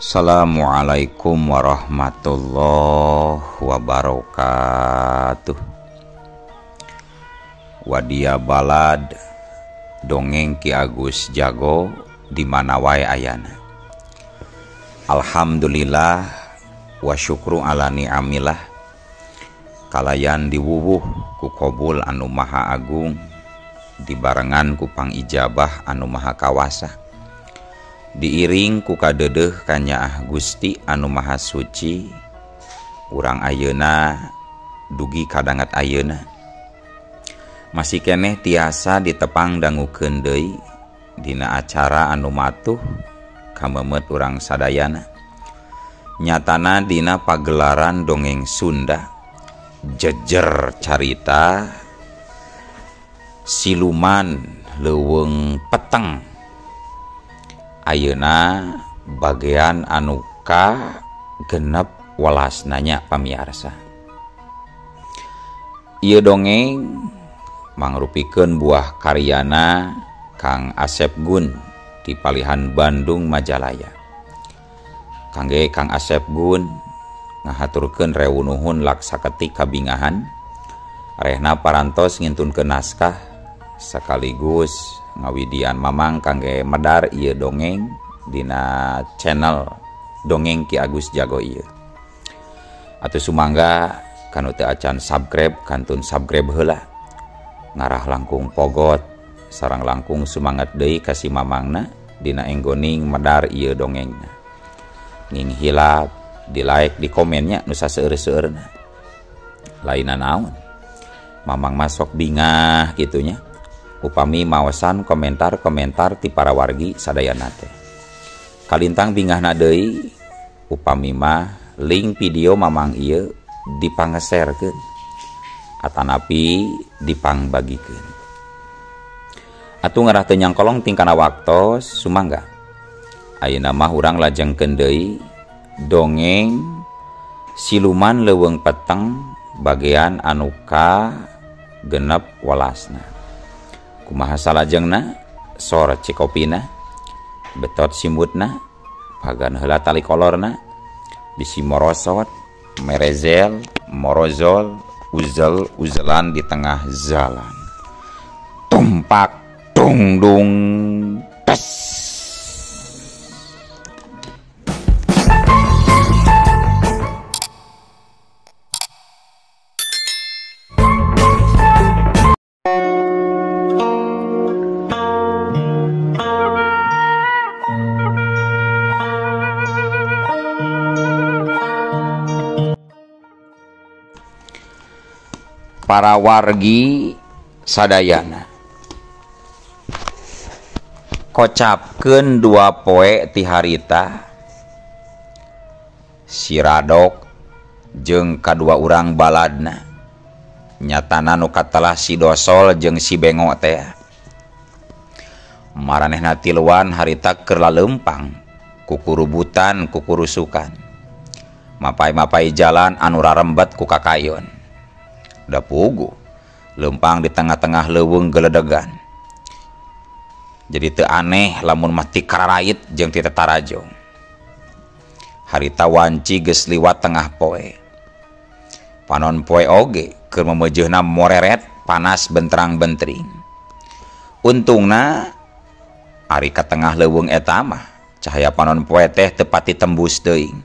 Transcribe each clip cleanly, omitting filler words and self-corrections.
Assalamualaikum warahmatullahi wabarakatuh. Wadia balad dongeng Ki Agus Jago di mana wae ayana. Alhamdulillah wa syukru ala ni'amillah. Kalayan diwuwuh ku kobul anu maha agung, dibarengan ku pangijabah anu maha kawasa. Diiring ku kadedeh kanyaah Gusti anu maha suci, urang ayeuna dugi kadangat ayeuna. Masih keneh tiasa ditepang dangukeun deui dina acara anu matuh kamemet urang sadayana. Nyatana dina pagelaran dongeng Sunda jejer carita siluman leuweung peteng. Ayeuna bagian anu ka genep welasnanya pamiarsa. Ieu dongeng mangrupikeun buah karyana Kang Asep Gun di Palihan Bandung Majalaya. Kangge Kang Asep Gun ngahaturkeun rewu nuhun laksaketik kabingahan rehna parantos ngintunkeun naskah sekaligus ngawidian mamang kangge medar ieu dongeng dina channel dongeng Ki Agus Jago ieu. Atuh sumangga kanu teu acan subscribe kantun subscribe heula. Ngarah langkung pogot sareng langkung sumangat deui ka si mamangna dina enggoning medar ieu dongengna. Nging hilap di like di komennya nu saseueur-seueurna. Lainna naon? Mamang masok bingah kitunya. Upami maosan komentar-komentar ti para wargi sadayana teh. Kalintang bingahna deui upami mah link video mamang ieu dipangeserkeun atanapi dipangbagikeun. Atuh ngarah teu nyangkolong tingkana waktos sumangga. Ayeuna mah urang lajengkeun deui dongeng siluman leuweung peteng bagian anu ka genep welasna. Kumaha salajengna sor cikopina betot simutna pagan heula tali kolorna bisi morosot merezel morozol uzel uzelan di tengah jalan tumpak tungdung tes. Para wargi sadayana kocapkeun dua poe ti harita si Radok jeung kadua urang baladna nyatana nu katelah si Dosol jeung si Bengo teh. Maranehna tiluan harita keur laleumpang kukurubutan kukurusukan mapai-mapai jalan anu rarembet ku kakayon. Da puguh lempang di tengah-tengah leuweung geledegan. Jadi teu aneh lamun mah ti kararait jeung ti tatarajong. Harita wanci geus liwat tengah poe. Panon poe oge keur memeujeuhna moreret panas bentrang-bentring. Untungna ari ka tengah leuweung eta mah cahaya panon poe teh teu pati tembus teuing.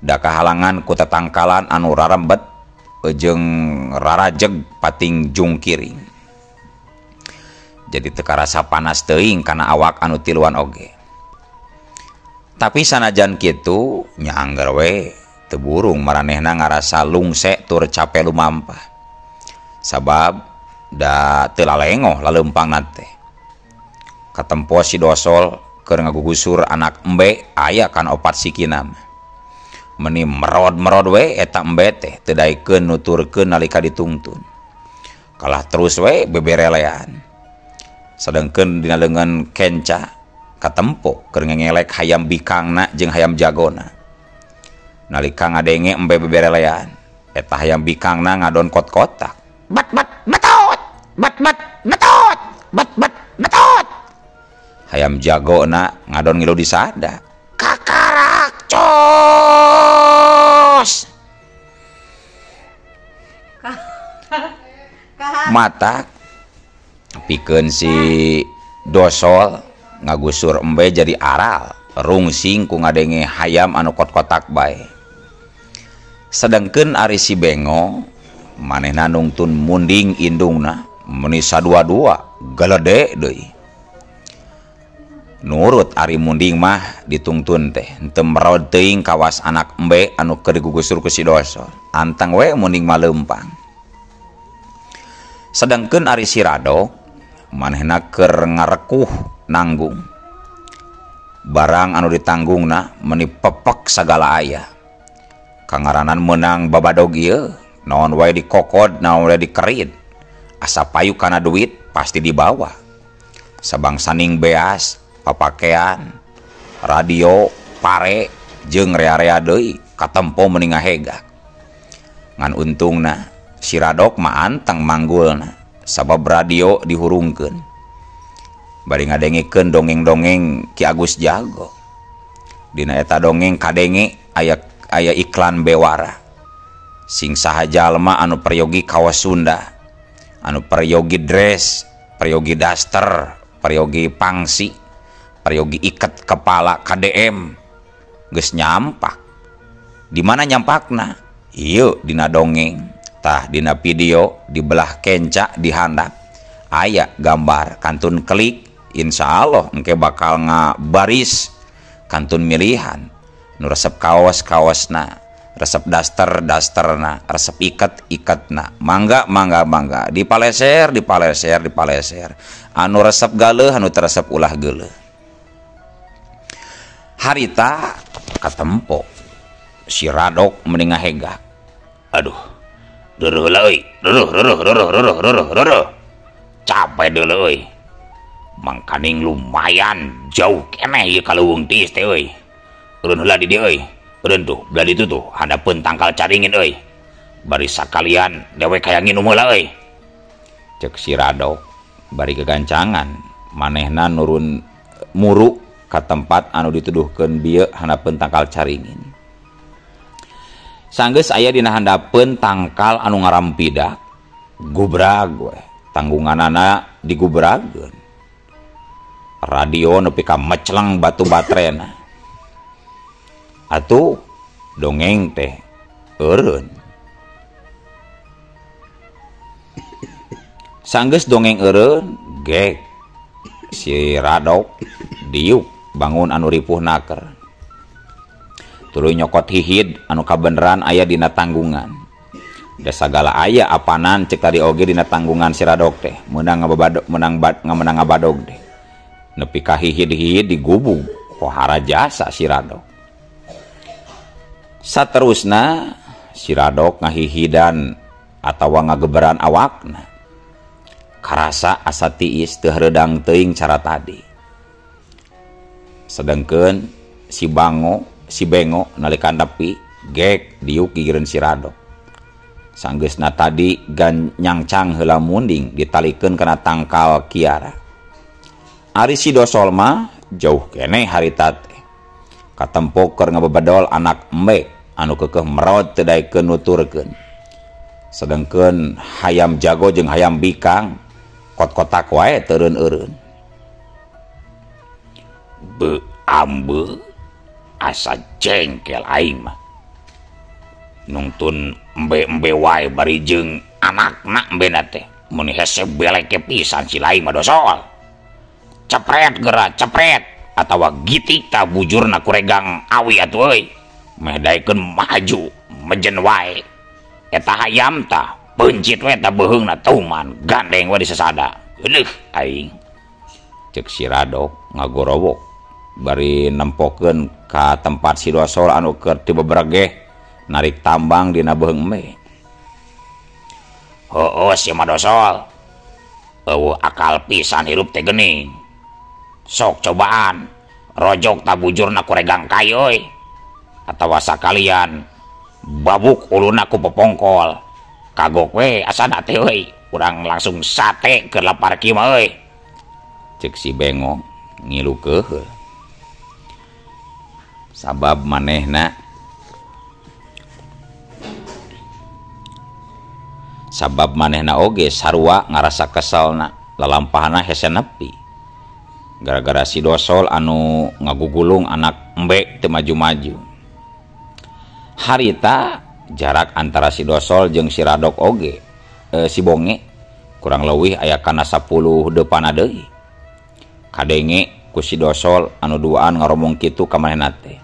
Da kahalangan ku tetangkalan anu rarembet jeung rarajeg pating jungkiring. Jadi teu karasa panas teuing kana awak anu tiluan oge. Tapi sanajan kitu nya angger we teu burung maranehna ngarasa lungse tur cape lumampah. Sabab da teu lalengoh laleumpangna teh. Katempo si Dosol keur ngagugusur anak embe aya kana opat sikina mah. Meni merod-merod we eta embe teh teu daekeun nuturkeun nalika ditungtun. Kalah terus we beberelean. Sadengkeun dina leungeun kenca katempo keur ngengelek hayam bikangna jeung hayam jagona. Nalika ngadenge embe beberelean, eta hayam bikangna ngadon kot-kotak. Bat bat betot, bat bat betot, bat bat betot. Hayam jagona ngadon ngilu disada. Kakarak Cos. Mata pikeun si Dosol ngagusur embe jadi aral rungsing ku ngadenge hayam anu kot-kotak bae. Sedengkeun ari si Bengo manehna nungtun munding indungna meuni sadua-dua galede deui. Nurut ari munding mah ditungtun teh henteu merod teuing kawas anak embe anu keur digugusur ku si Dosol. Anteng we munding mah leumpang. Sedengkeun ari si Radok manehna keur ngarekuh nanggung. Barang anu ditanggungna meuni pepek sagala aya. Kangaranan meunang babadog ieu, naon wae dikokod, naon wae dikerit. Asa payu kana duit pasti dibawa. Sabangsaning beas, papakean, radio, pare, jeung rea-rea deui katempo meuni ngahegak. Ngan untungna si Radok mah anteng manggulna sabab radio dihurungkeun. Bari ngadengekeun dongeng-dongeng Ki Agus Jago. Dina eta dongeng kadenge aya iklan bewara. Sing saha jalma anu peryogi kaos Sunda, anu peryogi dress, peryogi daster, peryogi pangsi, peryogi iket kepala KDM geus nyampak. Di mana nyampakna? Ieu dina dongeng. Tah dina video dibelah kenca dihandap aya gambar kantun klik, insya Allah engke bakal ngabaris kantun milihan nu resep kaos kaosna, resep daster dasterna, resep iket iketna, mangga mangga mangga dipaleser dipaleser dipaleser, anu resep galeuh anu teu resep ulah geuleuh. Harita katempo si Radok meni ngahegak. Aduh, duruh heula euy, duruh duruh duruh duruh duruh duruh. Capek deuleu euy. Mangkaning lumayan jauh keneh ieu ka leuweung tiis teh euy. Eureun heula di dieu euy. Eureun tuh, belah ditu tuh handapeun tangkal caringin euy. Bari sakalian dewek hayang nginum heula euy. Ceuk si Radok bari gegancangan manehna nurun muru ka tempat anu dituduhkeun bieu handapeun tangkal caringin. Sanggeus aya dina handapeun tangkal anu ngarampidak, gubrag we, tanggunganana digubragkeun. Radio nepi ka mecleng batu baterena. Atuh dongeng teh eureun. Sanggeus dongeng eureun, gek si Radok diuk bangun anu ripuh naker. Tuluy nyokot hihid anu kabeneran aya dina tanggungan. Da sagala aya apanan cek tadi oge dina tanggungan si Radok teh, meunang ngababadog, meunang bad, ngamenang ngabadog teh. Nepi ka hihid-hihid digubug pohara jasa si Radok. Saterusna si Radok ngahihidan atawa ngageberan awakna. Karasa asa tiis teu hareudang teuing cara tadi. Sedengkeun si Bango si Bengo nalika nepi gek diuk gigireun si Radok. Sanggeusna tadi gan nyangcang heula munding ditalikeun kana tangkal kiara. Ari si Dosol mah jauh keneh harita teh. Katempo keur ngabebedol anak embe anu keukeuh merod teu daekeun nuturkeun. Sedengkeun hayam jago jeung hayam bikang kot-kotak wae teu eureun-eureun. Be ambe asa jengkel aing mah. Nungtun embe-embe wae bari jeung anakna embena teh. Mun hese beleke pisan si laing mah Dosol. Cepret geura cepret atawa gitik ta bujurna kuregang awi atuh euy. Meh daekeun maju mejen wae. Eta hayam tah peuncit we ta beuheungna tuman gandeng we disesada. Euleuh aing. Ceuk si Radok ngagorowok bari nempokeun ka tempat si Dosol anu keur teu beberegeh narik tambang dina beuheung embe. Heueuh si mah Dosol. Eueuh akal pisan hirup teh geuning. Sok cobaan rojok ta bujurna kuregang kai euy. Atawa sakalian babuk uluna ku popongkol. Kagok we asana teh euy. Urang langsung sate keur lapar kieu mah euy. Ceuk si Bengo ngilu keuheul. Sabab manehna oge sarua ngarasa keselna lalampahna hese nepi. Gara-gara si Dosol anu ngagugulung anak embe teu maju-maju. Harita jarak antara si Dosol jeung si Radok oge si Bonge kurang leuwih aya kana 10 deupana deui. Kadenge ku si Dosol anu duaan ngaromong kitu ka manehna teh.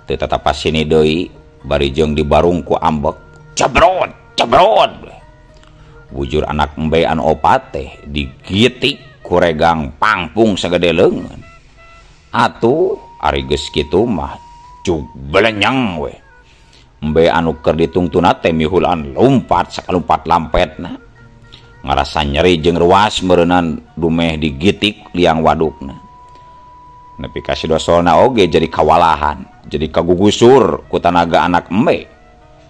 Teu tatapas sini deui bari jeung dibarung ku ambek. Cebrot, cebrot. Bujur anak embe anu opat teh digitik ku regang pangpung sagede leungeun. Atuh ari geus kitu mah cug belenyang we. Embe anu keur ditungtuna teh mihulan lompat sakalumpat lampetna. Ngarasa nyeri jeung ruas meureunnan dumeh digitik liang wadukna. Nepi ka si Dosolna oge jadi kawalahan, jadi kagugusur ku tanaga anak embe.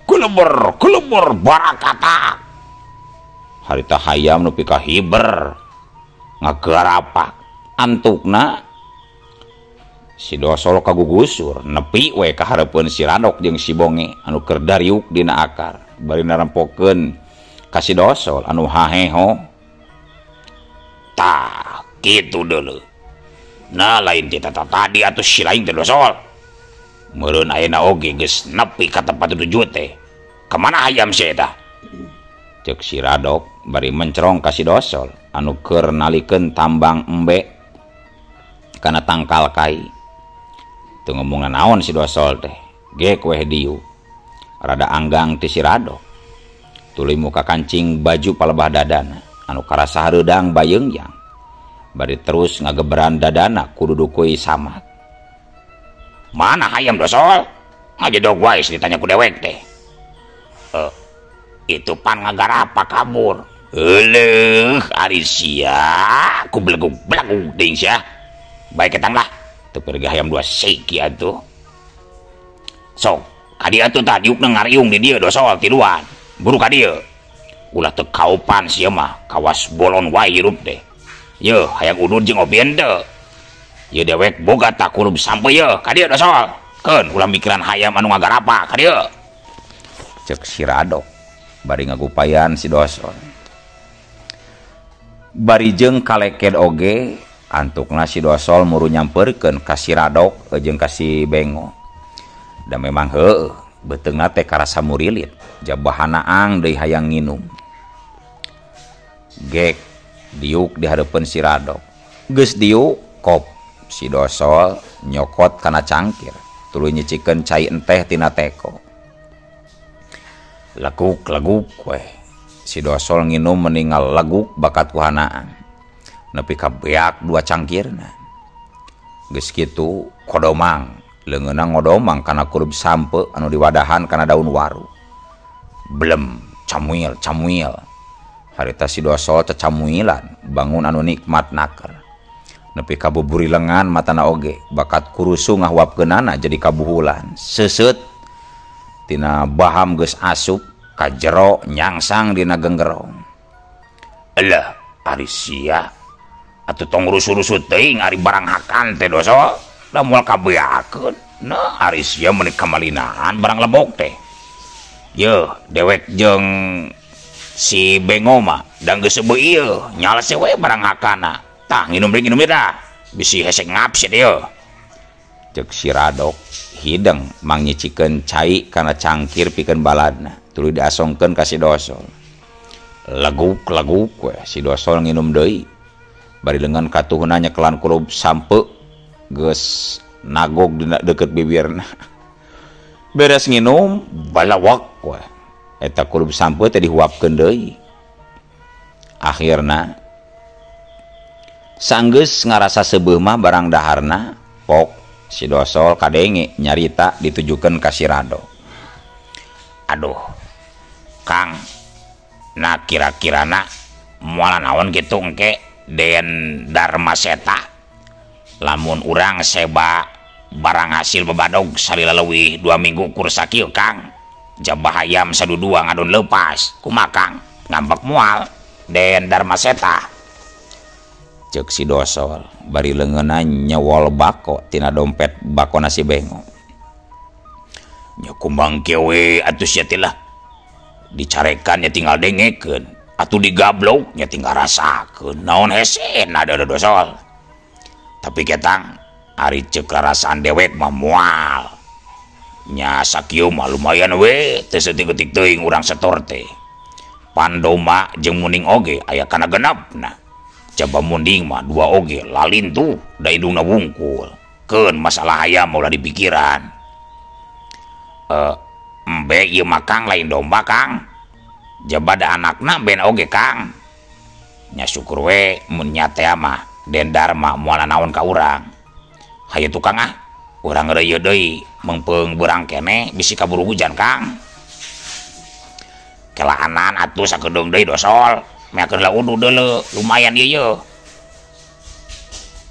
Kulebur, kulebur barakatak. Harita hayam nepi ka hiber ngagarapak. Antukna si Dosol kagugusur nepi we ka hareupeun si Radok jeung si Bonge anu keur dariuk dina akar bari narempokeun ka si Dosol anu haheho. Tah kitu deuleu. Nah lain ti tadi atuh si lain teh Dosol. Meureun ayeuna oge geus nepi ka tempat tuju teh. Kamana hayam si eta? Ceuk si Radok bari mencerong ka si Dosol anu keur nalikeun tambang embe kana tangkal kai. Teu ngomong naon si Dosol teh, gek weh dieu. Rada anggang ti si Radok. Tuluy muka kancing baju palebah dadana anu karasa hareudang bayeungyang. Bari terus ngageberan dadana ku dudukui samat. Mana hayam Dosol? Ngajedog wae ditanya ku dewek teh. Itu pan ngagarapa kabur. Euleuh ari sia ku belegug-belegug deui sia. Baik ketang lah. Teu pergi hayam dua siki atuh. Sok, ka dieu atuh tah diukna ngariung di dieu Dosol tiluan. Buru ka dieu. Ulah teu kaupan sia mah, kawas bolon wae hirup teh. Yeuh, hayang udud jeung opi henteu. Yeuh dewek boga tak kurub sampe yeuh ka dieu Dosol. Keun ulah mikiran hayam anu ngagarapa ka dieu. Ceuk si Radok bari ngagupayan si Dosol. Bari jeung kaleked oge antukna si Dosol muru nyamperkeun ka si Radok jeung ka si Bengo. Da memang heueuh beuteungna teh karasa murilit, jabahana ang deui hayang nginum. Gek diuk di hareupeun si Radok. Geus diuk kop si Dosol nyokot kana cangkir, tuluy nyicikeun cai enteh tina teko. Leguk-leguk weh. Si Dosol nginum meninggal leguk bakat ku hanaan. Nepi ka beak dua cangkirna. Geus kitu kodomang, leungeunna ngodomang kana kurub sampe anu diwadahan kana daun waru. Blem, camuil, camuil. Harita si Dosol cacamuilan, bangun anu nikmat naker. Nepi ka buburi lengan matana oge, bakat kurusu ngahuapkeunana jadi kabuhulan. Seuseut tina baham geus asup ka jero nyangsang dina genggerong. Eleuh, ari sia atuh tong rusuh-rusuh teuing ari barang hakan teh Dosol, da moal kabeakeun. Nah, ari sia meuni kamalinaan barang lebok teh. Yeuh, dewek jeung si Bengo mah da geus seubeuh ieu, nyalse we barang hakana. Tah nginum deui nginum deui dah, bisi hese ngap sia ieu. Ceuk si Radok hideng mangnyicikeun cai kana cangkir pikeun baladna, tuluy diasongkeun ka si Dosol. Leguk-leguk we si Dosol nginum deui. Bari leungeun katuhna nyekelan kulub sampe geus nagog dina deukeut bibirna. Beres nginum balawak we. Eta kulub sampe teh dihuapkeun deui. Akhirna sanggeus ngarasa seubeuh mah barang daharna pok si Dosol kadenge nyarita ditujukeun ka si Radok. Aduh, Kang, nah kira-kirana moal naon kitu engke Den Dharma Seta lamun urang seba barang hasil bebadog salila leuwih 2 minggu kursa kieu Kang. Jabah hayam sadudua ngadon leupas kumaha Kang? Ngambek moal Den Dharma Seta. Ceuk si Dosol bari leungeunna nyewol bako tina dompet bako nasi bengo. Nya kumbang kieu we atuh sia teh lah. Dicarekan nya tinggal dengekeun, atuh digablok nya tinggal rasakeun. Naon hesena da Dosol. Tapi ketang ari ceuk rarasaan dewek mah moal. Nya sakieu mah lumayan we teu saeutik-eutik teuing urang setor teh. Pan domba jeung munding oge aya kana genepna. Coba munding mah dua oge lalin tuh da indungna wungkul. Keun masalah hayam ulah dipikiran. Embe ieu mah Kang lain domba Kang. Jaba da anakna ben oge Kang. Nya syukur we mun nya teh mah Den Darma moal naon ka urang. Hayu tukang ah, urang reuyeut deui meungpeung beurang keneh bisi kaburu hujan Kang. Kelaanan atuh sakedeung deui Dosol. Meakeun lah udud deuleu, lumayan ieu ye.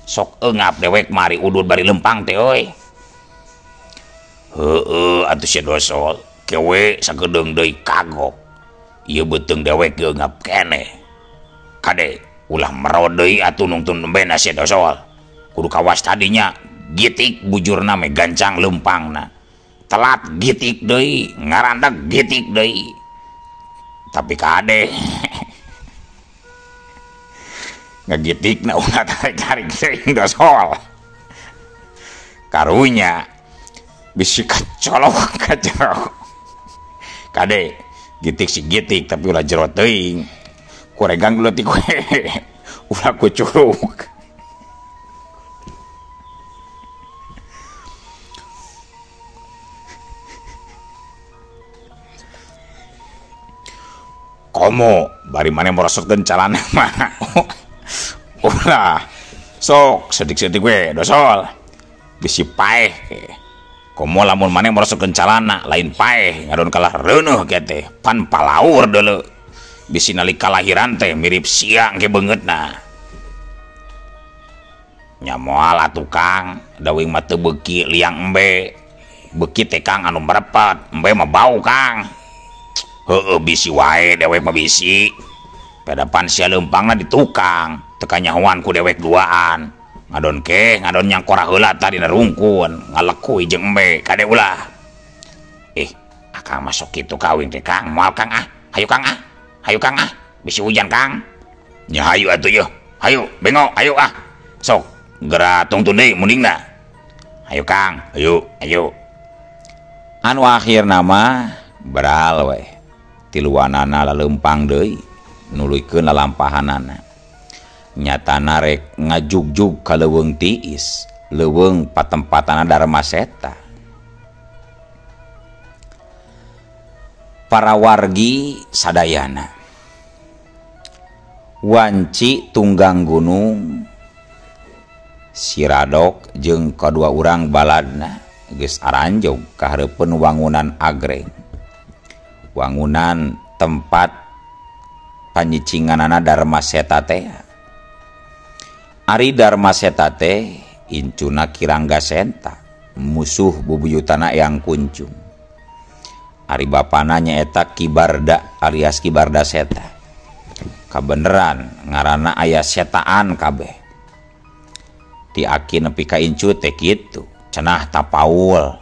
Sok eungap dewek mari udud bari lempang teh euy. Heueuh atuh sia Dosol, kewe sakedeung deui kagok. Ieu beuteung dewek geungap keneh. Kade ulah merod deui atuh nungtun embena sia Dosol. Kudu kawas tadinya gitik bujurna me gancang lempangna. Telat gitik deui, ngarandak gitik deui. Tapi kade ngagitikna ulah tarik-tarik teuing Dosol. Karunya bisi kacolok kajero. Kade gitik si gitik tapi ulah jero teuing. Kuregang leutik we. Ulah ku curug. Komo bari maneh merosotkeun calana mah. Ulah sok sedik-sedik we Dosol. Bisi paeh. Komo lamun maneh merosotkeun calana lain paeh ngadon kalah reuneuh kieu teh pan palaur deuleu. Bisi nalika kalahiran teh mirip siang ke beungeutna. Nya moal atuh Kang, da uing mah teu beuki liang embe. Beuki teh Kang anu merepet, embe mah bau Kang. Heueuh bisi wae dewek mah bisi. Pedapan sia leumpangna di tukang, teu kanyahoan ku dewek duaan. Ngadon ke, ngadon nyangkora heula tah dina rungkun, ngalekuy jeung embe, kade ulah. Akang masuk kitu kawin teh Kang, moal Kang ah. Hayu Kang ah. Hayu Kang ah, bisi hujan Kang. Nya hayu atuh yeuh. Hayu, bengo, hayu ah. Sok, geura tungtun deui mundingna. Hayu Kang, hayu, hayu. Anu akhirna mah beral we. Tiluanana laleumpang deui, nuluykeun lalampahanana. Nyatana rek ngajugjug ka leuweung tiis, leuweung patempatana Darma Seta. Para wargi sadayana wanci tunggang gunung Siradok jeung kadua urang baladna geus aranjog ka hareupeun wangunan agreng, wangunan tempat panyicinganana Darma Seta teh. Ari Darma Seta teh incuna Ki Rangga Senta, musuh bubuyutana Eyang Kuncung. Ari bapana nyaeta Ki Barda alias Ki Barda Seta. Kabeneran ngaranna aya setaan kabeh. Ti aki nepi ka incu teh kitu, cenah tapaul.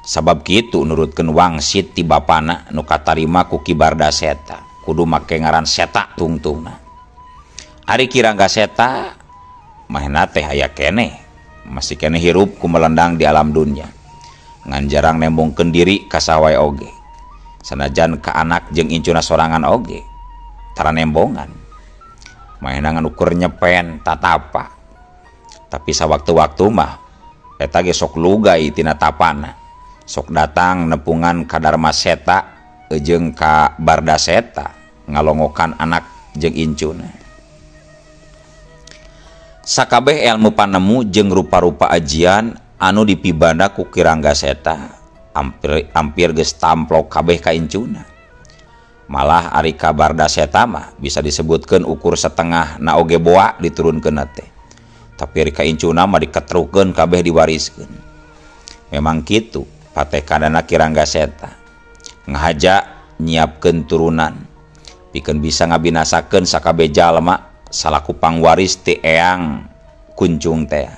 Sabab kitu nurutkeun wangsit ti bapana nu katarima ku Ki Barda Seta, kudu make ngaran Seta tungtungna. Ari Ki Rangga Seta mahna teh aya keneh, masih keneh hirup ku melendang di alam dunya. Ngan jarang nembongkeun diri ka sawae oge. Sanajan ka anak jeung incuna sorangan oge, tara nembongan. Mahna ngan ukur nyepen tatapa. Tapi sawaktu-waktu mah eta ge sok lugai tina tapana. Sok datang nepungan ka Darma Seta jeung ka Barda Seta ngalongokan anak jeung incuna. Sakabeh ilmu panemu jeung rupa-rupa ajian anu dipibanda ku Ki Rangga Seta hampir geus tamplok kabeh ka incuna. Malah ari ka Barda Seta mah bisa disebutkeun ukur setengah na oge boa diturunkeun teh. Tapi ari ka incuna mah diketrukeun kabeh diwariskeun. Memang kitu patekadana Ki Rangga Seta. Ngahaja nyiapkeun turunan pikeun bisa ngabinasakeun sakabeh jalma salaku pangwaris ti Eyang Kuncung teh.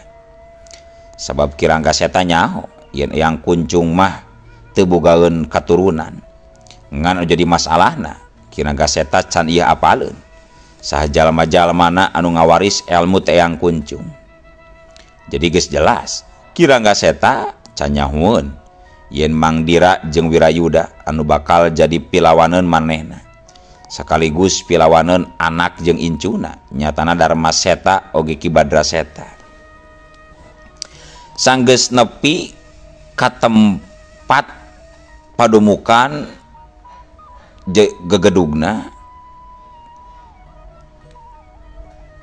Sabab Ki Rangga Seta nyaho yen Eyang Kuncung mah teu bogaeun katurunan. Ngan anu jadi masalahna Ki Rangga Seta can ieu apaleun. Saha jalma-jalmana anu ngawaris elmu ti Eyang Kuncung. Jadi geus jelas Ki Rangga Seta can nyahoeun yen Mang Dira jeung Wirayuda anu bakal jadi pilawaneun manehna. Sekaligus pilawaneun anak jeung incuna nyatana Dharma Seta oge Ki Badra Seta. Sanggeus nepi ka tempat padumukan gegedugna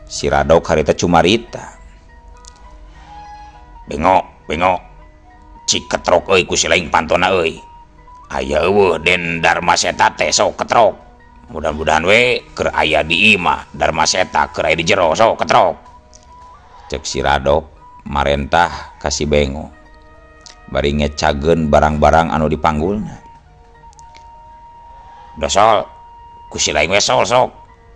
si Radok harita cumarita. Bengok, bengok. Cik ketrok euy ku si laing pantona euy. Aya eueuh Den Dharma Seta teh sok ketrok. Mudah-mudahan we keur aya di imah Dharma Seta keur aya di jero sok ketrok. Cek si Radok marentah ka si Bengo. Bari ngecageun barang-barang anu dipanggulna. Dosol ku si laing we sol sok.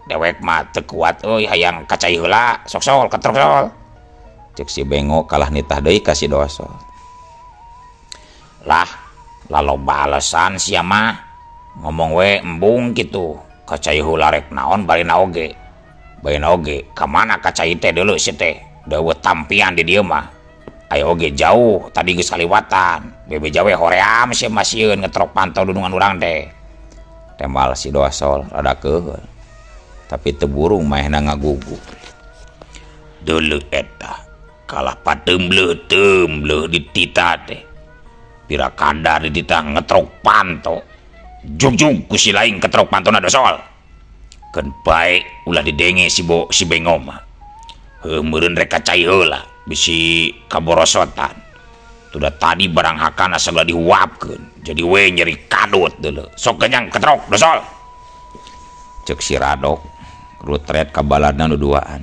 Dewek mah teu kuat euy hayang kacai heula sok sol ketrok sol. Cek si Bengo kalah nitah deui ka si Dosol. Lah laloba alesan sia mah ngomong we embung kitu. Kacai heula rek naon barina oge. Barina oge ka mana kacai teh deuleu si teh. Deueuh tampian di dieu mah. Aya oge jauh tadi geus kaliwatan. Bebeja we hoream sia mah sieun ngetrok pantau dunungan urang teh. Tembal si Dosol rada keuheul. Tapi teu burung maehna ngagugu. Deuleu eta kalah pateumbleuh-teumbleuh di tita teh. Pira kadar di tita ngetrok panto. Jugjug ku si laing ketrok pantona Dosol. Keun bae ulah didenge si si Bengo mah. Heuh meureun rek kacai heula bisi kaborosotan. Tuda tadi barang hakana sagala dihuapkeun. Jadi we nyeri kadut deuleu. Sok kenyang ketrok Dosol. Cek si Radok rutret ka baladna nu duaan.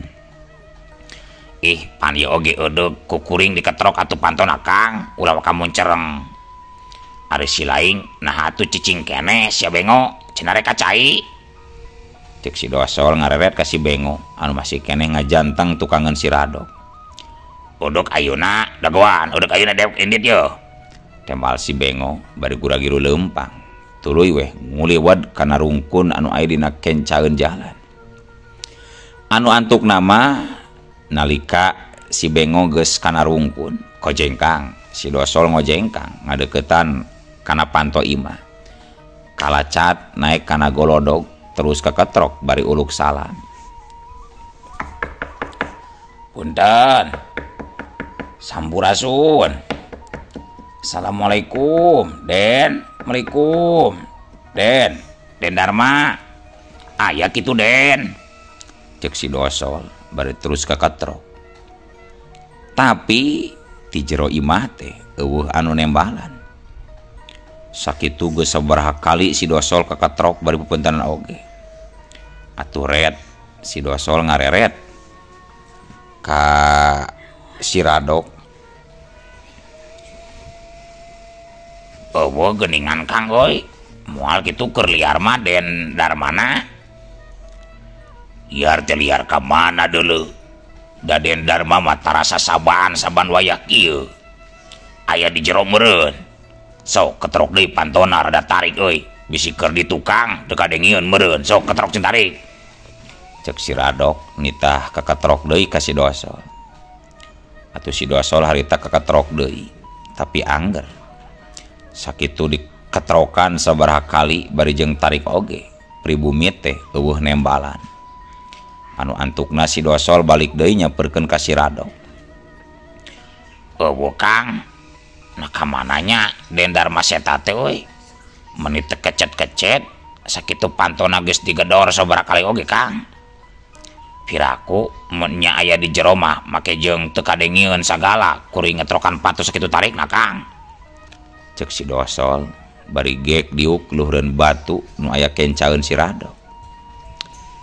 Ih pan ieu oge eudeuh ku kuring diketrok atuh pantona Kang, ulah waka muncereng. Ari si laing nah atuh cicing keneh sia Bengo, cenah rek kacai. Cek si Dosol ngareret ka si Bengo anu masih keneh ngajanteng tukangeun si Radok. Uduk ayeuna dagoan, uduk ayeuna dewek indit yeuh. Tembal si Bengo bari gura-giru leumpang. Tuluy weh nguliwat kana rungkun anu aya dina kencaeun jalan. Anu antuk nama nalika si Bengo geus kana rungkun, kojengkang, si Dosol ngojengkang ngadeukeutan kana panto imah. Kalacat naik kana golodog terus keketrok bari uluk salam. Punten. Sampurasun. Assalamualaikum, Den. Assalamualaikum. Den, Den Dharma. Aya kitu Den. Cek si Dosol bari terus keketrok. Tapi ti jero imah teh eueuh anu nembalan. Sakitu geus sabaraha kali si Dosol keketrok bari pepentanan oge. Atuh ret si Dosol ngareret ka si Radok. Eueuh geuningan Kang euy. Moal kitu keur liar mah Den Darmana. Liar teh liar ka mana deuleu. Da Den Dharma mah tarasa saban-saban wayah kieu. Aya di jero meureun. Sok ketrok deui pantona rada tarik euy. Bisi keur di tukang teu kadengieun meureun. Sok ketrok cing tarik. Cek si Radok nitah kaketrok deui ka si Dosol. Atuh si Dosol harita kaketrok deui, tapi angger. Sakitu diketrokan sabaraha kali bari jeung tarik oge. Pribumi teh eueuh nembalan. Anu antukna si Dosol balik deui nyamperkeun ka si Radok. Eueuh Kang, nah ka mananya Den Dharma Seta teh euy. Meuni teu kecet-kecet, sakitu pantona geus digedor sabaraha kali oge Kang. Piraku mun nya aya di jero mah make jeung teu kadengieun sagala kuring ngetrokan panto sakitu tarikna Kang. Cek si Dosol bari gek diuk luhureun batu nu aya kencaeun si Radok.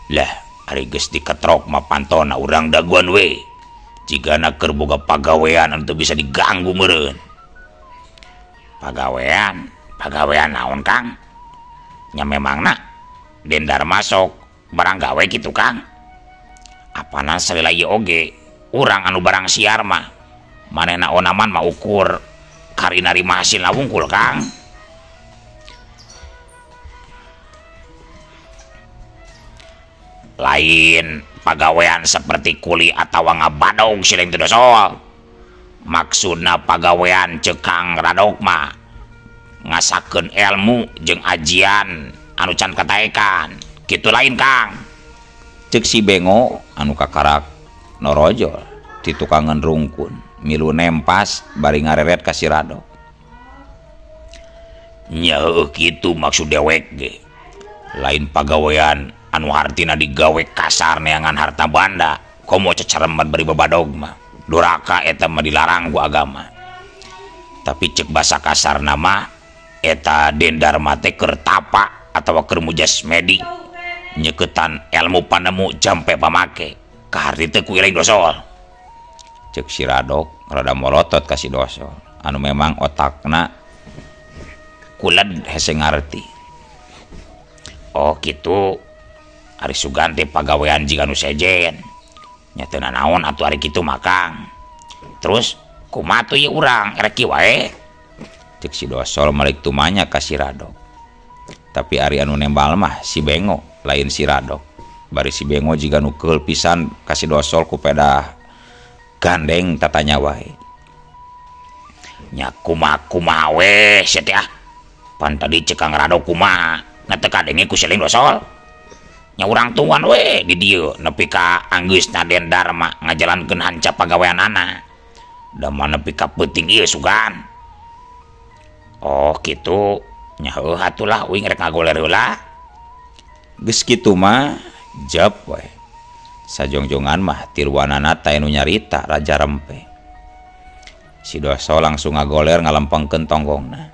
Lah ari geus diketrok mah pantona urang daguan we. Jigana keur boga pagawean anu teu bisa diganggu meureun. Pagawean, pagawean naon Kang? Nya memangna Den Dharma sok barang gawe kitu Kang. Apana salila ieu oge urang anu barang siar mah manehna onaman mah ukur kari narima hasilna wungkul Kang. Lain pagawean seperti kuli atawa ngabadog sileng teu dosol. Maksudna pagawean ceuk Kang Radok mah ngasakeun ilmu jeung ajian anu can kataekan. Kitu lain Kang. Ceuk si Bengo anu kakarak norojol ti tukangan rungkun milu nempas bari ngareret ka si Radok. Nya heueuh kitu maksud dewek ge. Lain pagawean anu hartina digawe kasar neangan harta banda komo cecereman bari babadog mah duraka eta mah dilarang ku agama. Tapi cek basa kasar nama eta Dendarma teh keur tapa atawa keur mujasmedi nyeketan ilmu panemu jampe pamake kaharti teh ku iring dosol. Cek si Radok rada molotot ka si Dosol anu memang otakna kuled hese ngarti. Oh kitu ari sugan teh pagawean jiga nu sejen nya teu nanaon atuh ari kitu mah Kang. Terus kumaha tuh ieu urang erek kieu wae? Cek si Dosol malik tumanya ka si Radok. Tapi ari anu nembal mah si Bengo lain si Radok. Bari si Bengo jiga nu keul pisan ka si Dosol ku pedah gandeng tatanya wae. Nya kumaha-kumaha we sia teh ah. Pan tadi cek Kang Radok kumaha na teu kadenge ku siling Dosol. Nya urang tungguan we di dieu nepi ka anggeusna Den Darma ngajalankeun hancap pagaweanana. Da mah nepi ka peuting ieu sugan. Oh kitu nya heuh atulah uing rek ngagoler heula. Geus kitu mah jep we. Sajongjongan mah tiluanana teh nu nyarita Raja Rempe. Si Dosol langsung ngagoler ngalempengkeun tonggongna.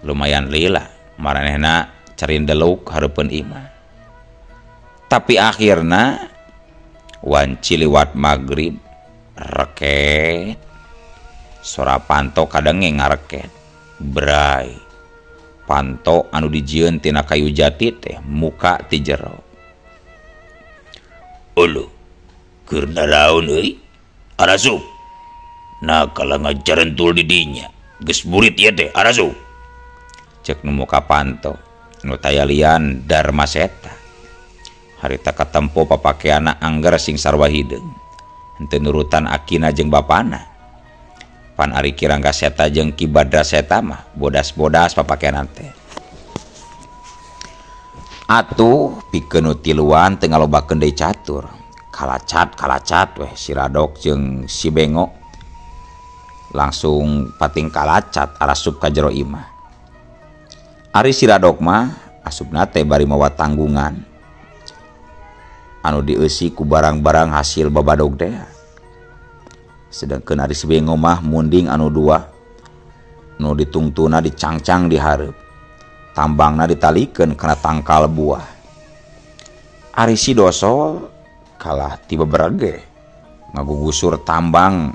Lumayan lila maranehna carindeluk hareupeun imah. Tapi akhirna wanci liwat magrib reket sora panto kadenge ngareket bray panto anu dijieun tina kayu jati teh muka ti jero. Uluh keur naraon euy arasup nah kala ngajarentul di dinya geus burit ieu teh arasup. Cek nu muka panto nu tayalian Darma Seta. Harita katempo papakeana angger sing sarwa hideung henteu nurutan akina jeung bapana. Pan ari Ki Rangga Seta jeung Ki Badra Seta mah bodas-bodas papakeana teh. Atuh pikeun nu tiluan teu ngalobakeun deui catur. Kalacat-kalacat weh si Radok jeung si Bengo langsung pating kalacat arasup ka jero imah. Ari si Radok mah asupna teh bari mawa tanggungan anu dieusi ku barang-barang hasil babadog teh. Sedangkeun ari si Bengo mah munding anu dua nu ditungtuna dicangcang di hareup. Tambangna ditalikeun kana tangkal buah. Ari si Dosol kalah ti beberege ngagugusur tambang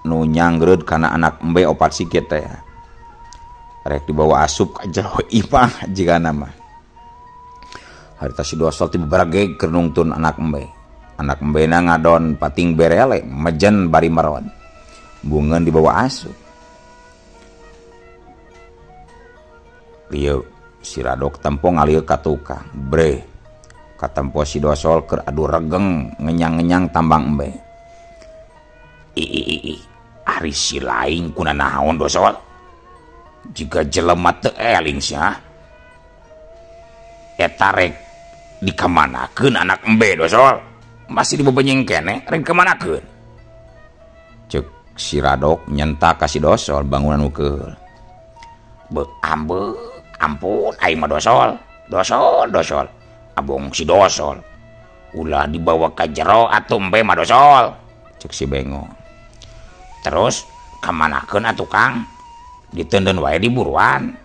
nu nyangreud kana anak embe opat sikit teh. Rek dibawa asup ka jero imah jigana mah. Harita si Dosol ti beberege keur nungtun anak embe. Anak embena ngadon pating berele mejen bari meron. Bungeun dibawa asup. Ieu si Radok tempo ngalieu ka tukang. Bre katempo si Dosol keur adu regeng ngenyang-ngenyang tambang embe. Ih, ari si laing kuna naon Dosol? Jika jelema teu eling sia. Eta rek dikamanakeun anak embe Dosol? Masih dibebenyeng keneh rek dikamanakeun? Ceuk si Radok nyentak ka si Dosol bangunan nu keul. Beuk ambeuk ampun aing mah Dosol. Dosol Dosol. Abong si Dosol. Ulah dibawa ka jero atuh embe mah Dosol. Ceuk si Bengo. Terus kamanakeun atuh Kang? Diteundeun wae di buruan.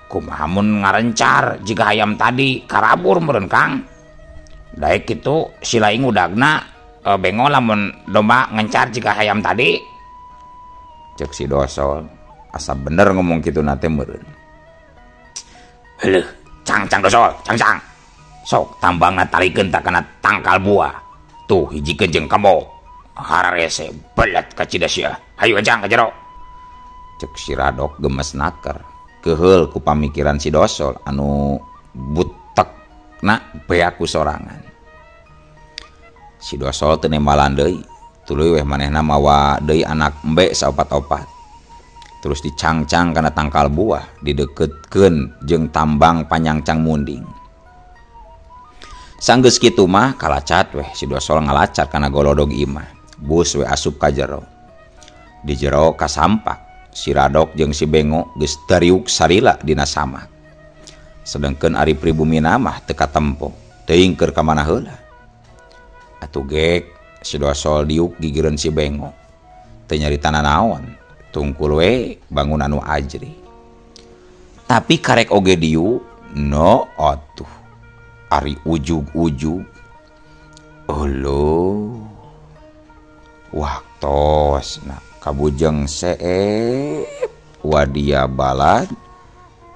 Kumaha mun ngarencar jiga hayam tadi karabur meureun Kang. Daek kitu si laing udagna Bengo lamun domba ngencar jiga hayam tadi. Ceuk si Dosol asa bener ngomong kitu na teh meureun. Heuh, cangcang Dosol, cangcang. Sok tambangna talikeun tak kana tangkal buah. Tuh hijikeun jeung kembok. Hararese belet kacida sia. Hayu ejang ka jero. Cek si Radok gemes naker. Keheul ku pamikiran si Dosol anu butekna beak ku sorangan. Si Dosol teu nembalan deui. Tuluy weh manehna mawa deui anak embe saopat-opat. Terus dicangcang kana tangkal buah, dideketkeun jeung tambang panyangcang munding. Sanggeus kitu mah kalacat weh si Dosol ngalacat kana golodog imah. Bus we asup ka jero. Di jero kasampak, si Radok jeung si Bengo geus dariuk salila dina samak. Sedengkeun ari pribumina mah teu katempo, teuing keur ka mana heula. Atuh gek si Dosol diuk gigireun si Bengo. Teu nyarita naon, tungkul we bangun anu ajri. Tapi karek oge diuk, no atuh. Ari ujug-ujug. Olo. Waktosna kabujeng seep wadia balad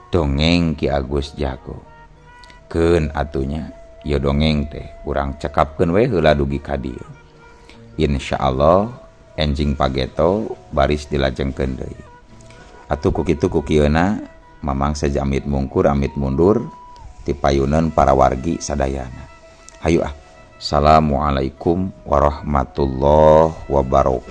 dongeng Ki Agus Jago. Keun atunya ieu dongeng teh urang cekapkeun we heula dugi ka dieu. Insyaallah enjing pageto baris dilajengkeun deui. Atuh ku kitu ku kieuna mamang saja amit mungkur amit mundur ti payuneun para wargi sadayana. Hayu ah. Assalamualaikum warahmatullahi wabarakatuh.